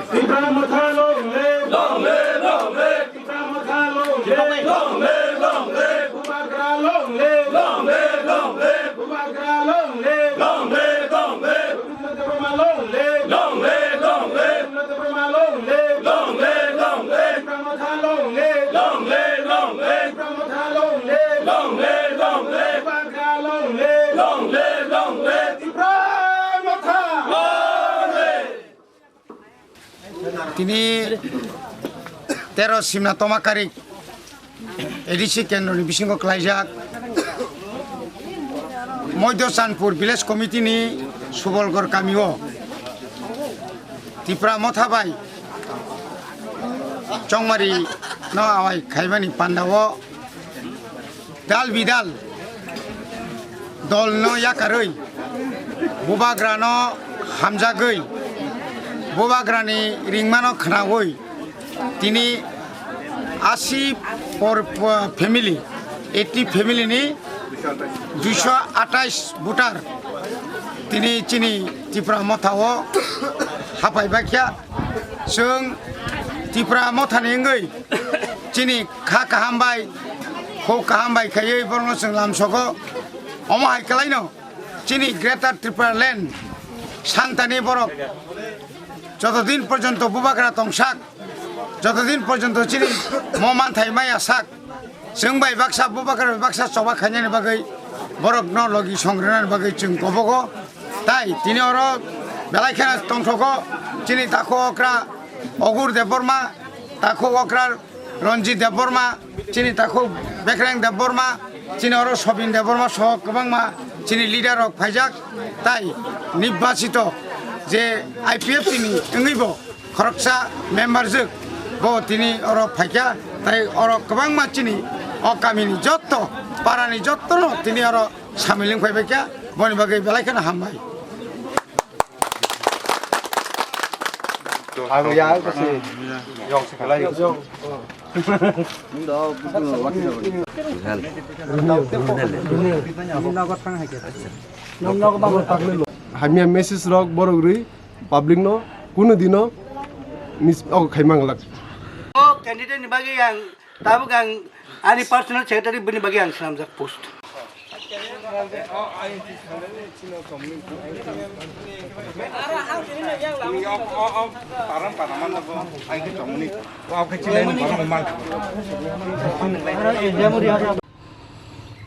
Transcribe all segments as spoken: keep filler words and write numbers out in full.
Tipra Motha long live! Long live, long live! Tipra Motha long live! Long live, long live! Bubagra long live! Long live, long live! Bubagra long live! Long live, long live! Debbarma long live! Long live, long live! Debbarma long live! Long live, long live! Tipra Motha long live! Long live, long live! Tipra Motha long live! Long live, long live! Bubagra long live! Long live, long live! Tipra Motha long live! Tini tero Simna Tomakarik A D C kendroni bisingo klaijak Moidyo Chanpur Village Committee ni Subolgor kamio Tipra Motha bai Chongmari no awai khaimani pandao dal bidal dolno yakarwi, bubagrano hamjagwi, bubagrani ringmano khnaui, tini asi por, por family, eighty family ni duiso atais voter tini chini Tipra Motha o hapai bakya. Chwng Tipra Mothani wngwi chini kha kaham bai, kho kaham bai khaiwi borokno chwng lamsogo. Omo hai kwlaino chini Greater Tripura Land sangtani borok jotodin porjonto bubagra tongsak, jotodin porjonto chini mo manthai maya sak, chwng bai baksa bubagra bai baksa choba khainani bagwi borokno logi songrinani bagwi chwng kobogo. Tai tini oro belai kheno tongthogo chini takhuk okra Ogur Debbarma, takhuk okra Ranjit Debbarma, chini takhuk Bekreng Debbarma, chini oro Sobin Debbarma soho kwbangma chini leader rok phaijak. Tai nirbachito je I P F T ni wngwi bo khoroksa member jwk bo tini oro phaikha, tai oro kwbangma chini o kamini jotto, parani jottono tini oro samil wng phaibaikha, boni bagwi belai kheno hambai. Ang ya kasi yong si kalai. Hamya message rok borok rwi public no kuno dino mis-, o khaimang lak. O candidate ni bagwi ang tabuk ang ani personal secretary bini bagwi ang swnamjak post.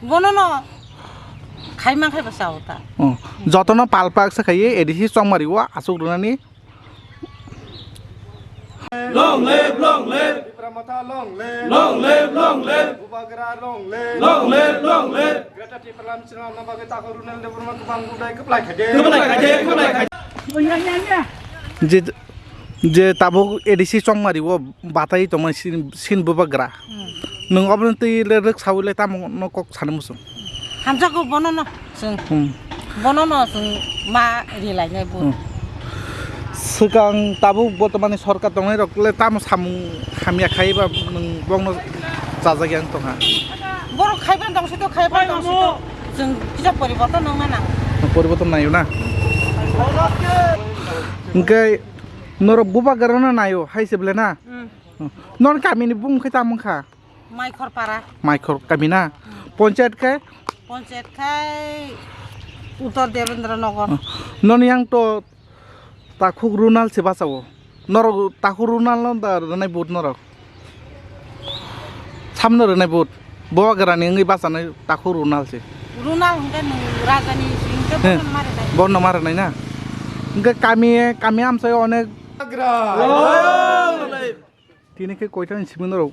Bono no khaimang khai bwsa o ta. Hmm. Jotono palpak se khaiwi A D C Chongmari o aswk rwnani. Long live, long live. Tipra Motha long live. Long live, long live. Bubagra long live. Long live, long live. Greater Tipraland swnamna bagwi takhuk Ronald Debbarma kwbang budai kwplai khaide. Kwplai khaide, kwplai khaide. Je Je tabuk A D C Chongmari o batai tongmani sin, sin bubagra. Hmm. Nwng obono twi le rwksaui le tamo no kok sana muchung? Hamjago bono no chwng. Hmm. Bono no chwng ma rilai nai bo. Hmm. Swkang tabuk bortomani sorkar tongnai rok le tamo samung hamya khai ba nwng bongno chajak yang tongha? Borok khai ban tong sito, khai ban tong sito. Chwng kisa poriborton nang na nang. Poriborton naio na? Hwnkhe norok bubagrano naio, hai se ble na? Hmm. Noni kamini bumung khe tamo wngkha? Maikhor para. Maikhor kami na? Hmm. Ponchayat khe? Ponchayat khai Uttor Devendra Nagar. Hmm. Noni yang to takhuk Ronald se bachao. Norok takhuk Ronald no da rwnai vote norok? Samno rwnai vote. Bubagrani wngwi bachanai takhuk Ronald se. Ronald hwnkhe nwng rajani hwnkhe he, bono ma rwnai. Bono ma rwnai na? Hwnkhe kami, kami amchai onek. Tini khe koitani simi norok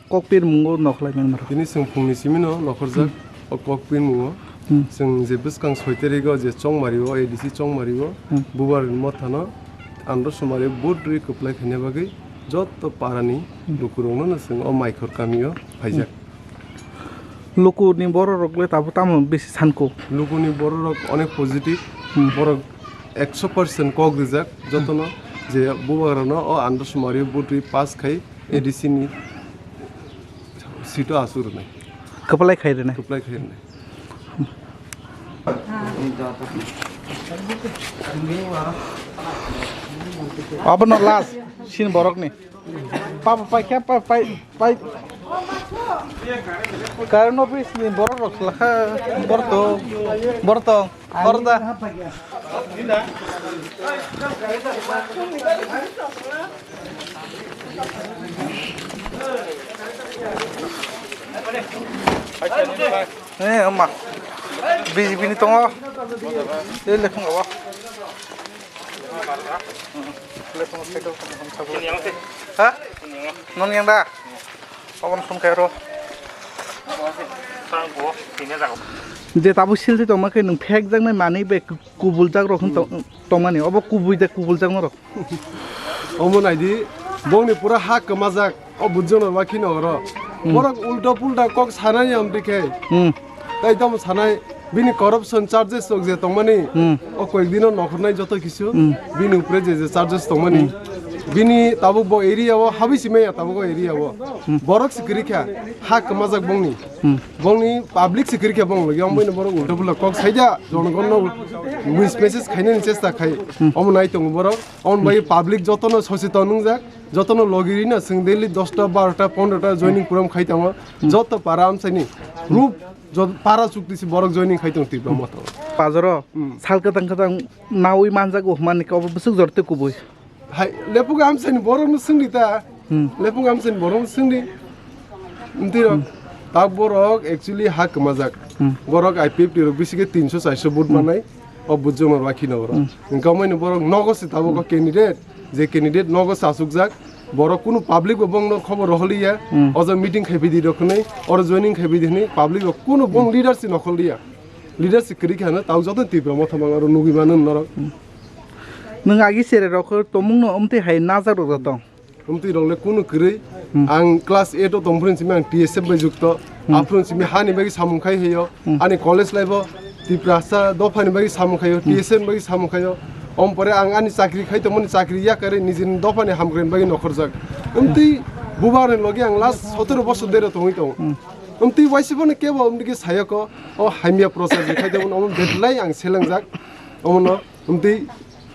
kok pirmungo nokhlai manmara? Tini chwng phungni simi no nokhorjak. Hmm. O kok pirmungo. Hmm. Chwng je bwskang soi tarigo je Chongmari o, A D C Chongmari o, hmm, Bubagra Mothano andro somari vote rwi kwplai khaina bagwi jotto parani, hmm, lukurokno no chwng o Maikhor kamio phaijak. Hmm. Lukuni bororok le tabuk tamo bisi sanko? Lukuni bororok onek positive, hmm, borok ekso percent kok rijak jotono je Bubagrano o andro somari vote rwi pass khai A D C ni seat o aswk rwnai. Kwplai khai rwnai. Kwplai khai rwnai. Abono last sin borokni. Papa pai khe pai pai pai. Current office ni borok rok lakha borto borto borda. Eh, ama. B J P ni tongo. Eh, lekhung awa. Lekhung cycle. Ha? Non yang da. Abon phone khairo. Je tabuk silti tongma khe nwng phek jaknai manwi bai kubul jak rok tongmani. Obo kubui de kubul jak norok. Omo naidi, bongni pura ha kwmajak, o bujwkno wakhino oro. Hmm. Borok ulta pulta kok sanani amtwi khe. Hmm. Tai tamo sanai, bini corruption charges rok je tongmani, hmm, o koyek dino nokhornai joto kisu, hmm, bini upre je je charges tongmani, hmm, bini tabuk bo area o habwi si maya tabuk o area o. Hmm. Borok si kwrwi kha, ha kwmajak bongni. Hmm. Bongni public si kwrwi kha bong logi, omo bini borok ulta pulta kok saida, jonogonno ul-, mis message khainani chesta khai, hmm, omo nai tongo borok. Oboni bagwi public jotono soseton wngjak, jotono logi rino chwng daily dosta, barota, pondrota joining program khai tongo. Hmm. Joto para amchaini group, jot-, para chukti se borok joining khai tongo Tipra Motha. Bazaro, hmm, sal kwtang kwtang nawi manjago hwnmani khe obo bwswk jor tei kubui. Hai, lephuga amchaini borokno swngdi ta. Hmm. Lephuga amchaini borokno swngdi. Mtwi rok, hmm, ta borok actually ha kwmajak. Hmm. Borok I P F T rok bisi khe tinso charso vote, hmm, manai. O bujwkno rwakhi no oro. Hmm. Hwnkhe omoino borok nogo se tabuk o candidate, je candidate nogo se achukjak, borok kunu public bo bongno khobor rohorliya, hmm, o jaga meeting khai bidi rok hwnwi, oro joining khai bidi hwnwi, public rok kunu bong leader se nokhorliya. Leader se kwrwi kha hwnwi, tabuk joto Tipra Motha mang oro nugwi mano norok. Hmm. Nwng agi sere rok tomungno omtwi hai najak rok tong. Omtwi rok le kunu kwrwi. Hmm. Ang class eight o tongphuru simi ang T S F bai jukto. Hmm. Aphuru simi hani bagwi samung khai heyo. Hmm. Ani college life o Tiprasa dophani bagwi samung khaio, hmm, T S F ni bagwi samung khaio. Om pore ang ani chakri khai tongmani chakri yakarwi nijini dophani hamkrai bagwi nokhorjak. Omtwi bubar ni logi ang last sotoro bosor dero tongwi tongo. Hmm. Omtwi waisa phano kebo omtwi khe sayoko, o hamya prochar je khai tongmani omo betlai ang selengjak. Omono omtwi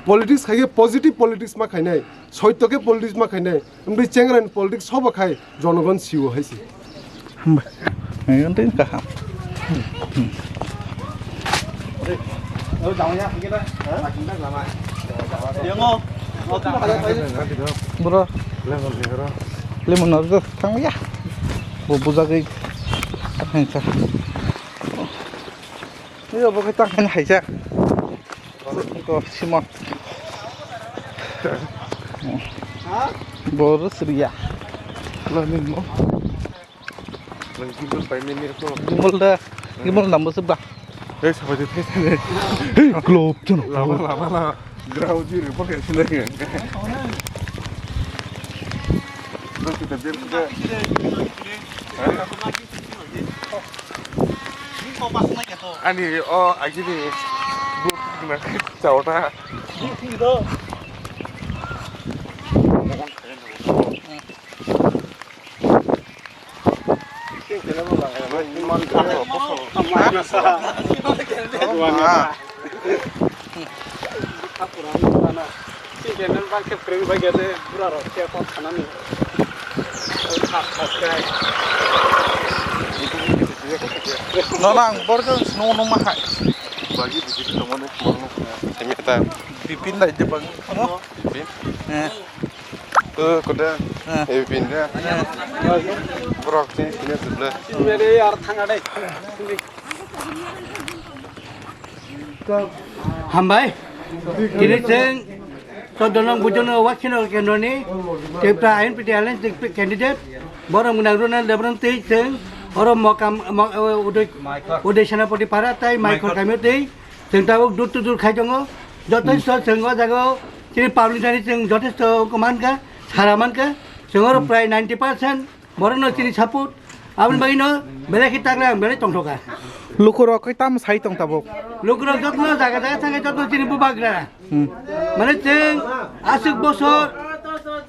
politics khai khe positive politics ma khainai, soito khe politics ma khainai. Omtwi chengrani politics sobo khai jonogon siwo hai se. Hambai. Ang tei kaham. Hmm. Bro. Lemon no thang ya. Bo bujagwi. Thang sa. Yo bo khai tang hai sa. Ko simo. Ha? Boris Ria. Lo ni mo. Nang gimbal pai ni ni ko. Gimbal da, gimbal nambo se ba. Eh, sabai de thai thai. Hey, globe chano. Lama lama la. Grau ji report ke sini. Nang kita dia kita. Ani o agini bu na chawta. Nono ang borok no nung ma hai. Bagi bisi tongmani borok no. Bipin dai de bang. Bipin. Eh. Eh, kuda. Eh. Eh, Bipin de. Eh. Borok tin sini sebelah. Mere yar thang adai. Hambai. Tini chwng choddo nong bujono wakhino kendroni Tipra I N P T alliance ni candidate borok mwnang runa lebron tei chwng oro mokam mo-, o, Uday, Uday Senapati para tai Maikhor kamio tei chwng tabuk dur to dur khai tongo. Jotosto chwng o jaga o chini public ni chwng jotosto wngkha mankha, sara mankha, chwng oro prai ninety percent. Borokno chini support. Aboni bagwino belai khe takle ang belai tongthoka. Lukurok khe tamo sai tong tabuk? Lukurok jotno jaga jaga thangwi jotno chini bubagra. Hmm. Mane chwng aswk bosor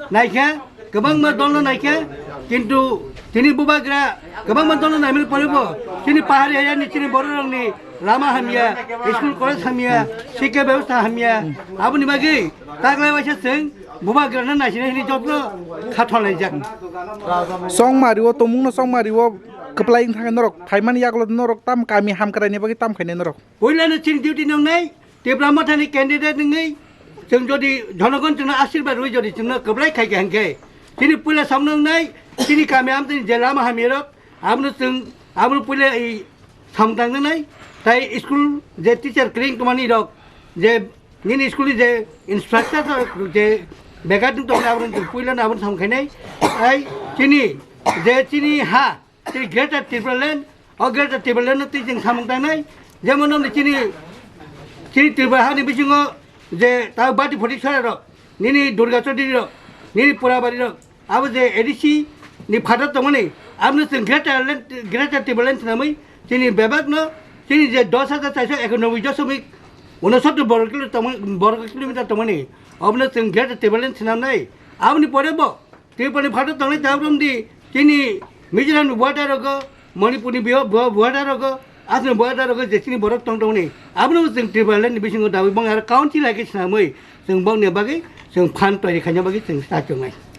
naikha, kwbangma dolno naikha, kintu Chini bubagra kwbangma dolo naimani poribo chini pahari hayani chini bororokni lama hamya, school college hamya, sikha bebostha hamya. Aboni bagwi taklai waisa chwng bubagrano naisina hini jotno khathalaijak. Chongmari o tomung no chongmari o kwplai wng thangkhe norok phaimani yagulo norok tam kami hamkrai ni bagwi tam khainai norok. Puilano chini duty nongnai, Tipra Mothani candidate wngwi chwng jodi jonogon chwngno ashirbad rwi jodi chwngno kwplai khaikha hinkhe chini puila samno wngnai chini kami amtani je lama hamyarok abono chwng abono puila i samtang nangnai tai school je teacher kring tongmani rok je nini school ni je instructor rok je begat tongmani abono chwng puilano abono samkhainai tai chini je chini ha Tei Greater Tipraland, o Greater Tipraland no tei chwng samung tangnai, jemon nokni chini chini Tripura hani bisingo je ta bati photik sara rok, nini Durga Chaudhary rok, nini Purabari rok, abo je A D C ni phatar tongmani, abono chwng Greater Land, Greater Tipraland swnamwi chini bebak no chini je dos hajar charsho ekanoboi dosomik unosottor borok kilo tongmani, borok kilometer tongmani, obono chwng Greater Tipraland swnamnai, aboni pore bo Tripura ni phatar tongnai tabuk romdi chini Mizoram ni border rogo, Manipur ni border rogo, Assam ni border rogo je chini borok tong tongni. Abono chwng Tripura land ni bisingo dawi bang aro council hai khe swnamwi chwng bokni bagwi chwng phan toiri khaina bagwi chwng sa chwngnai.